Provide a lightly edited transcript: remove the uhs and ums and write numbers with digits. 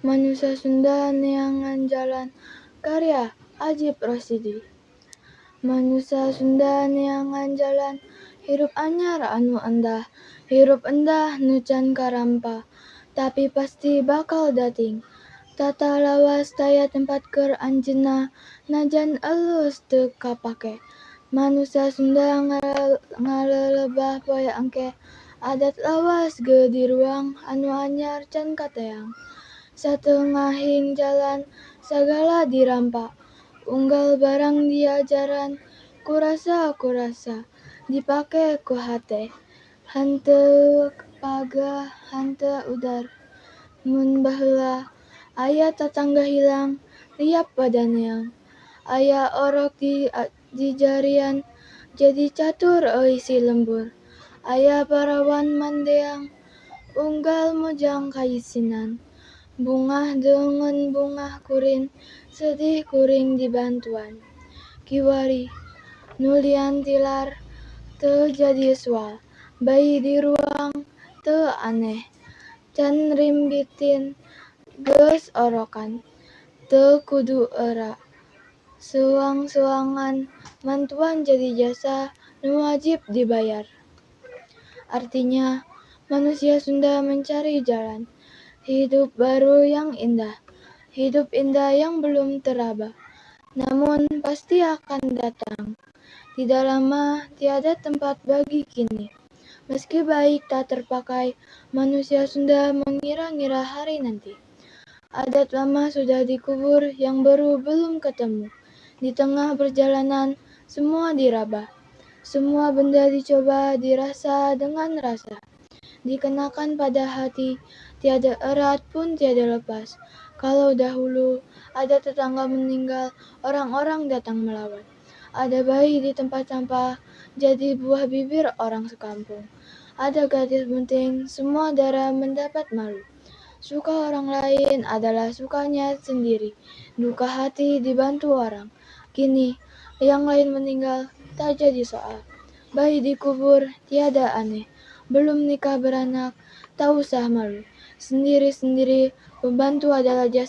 Manusa Sunda Neangan Jalan karya Ajip Rosidi. Manusa Sunda neangan jalan, hirup anyar anu endah, hirup endah nu can karampa, tapi pasti bakal dating. Tata lawas taya tempat keur anjeunna, najan alus teu kapake. Manusa Sunda ngalelebah poe engke, adat lawas geus diruang anu anyar can kateang. Satengahing jalan sagala dirampa, unggal barang diajaran, kurasa kurasa dipake ku hate. Henteu pageh henteu udar. Mun baheula aya tatangga hilang, liap padaneang. Aya orok di jarian, jadi catur euy si lembur. Aya parawan mandeang, unggal mojang kaisinan. Bungah deungeun bungah kuring, sedih kuring dibantuan. Kiwari nu lian tilar teu jadi soal, bayi diruang teu aneh. Can rimbitin geus orokan, teu kudu era. Seuang-seuangan mantuan jadi jasa nu wajib dibayar. Artinya, manusia Sunda mencari jalan hidup baru yang indah, hidup indah yang belum teraba, namun pasti akan datang. Tidak lama, tiada tempat bagi kini. Meski baik tak terpakai, manusia Sunda mengira-ngira hari nanti. Adat lama sudah dikubur, yang baru belum ketemu. Di tengah perjalanan, semua diraba. Semua benda dicoba, dirasa dengan rasa. Dikenakan pada hati, tiada erat pun tiada lepas. Kalau dahulu ada tetangga meninggal, orang-orang datang melawat. Ada bayi di tempat sampah, jadi buah bibir orang sekampung. Ada gadis bunting, semua darah mendapat malu. Suka orang lain adalah sukanya sendiri. Duka hati dibantu orang. Kini, yang lain meninggal, tak jadi soal. Bayi dikubur, tiada aneh. Belum nikah beranak, tak usah malu. Sendiri-sendiri, pembantu adalah jasa.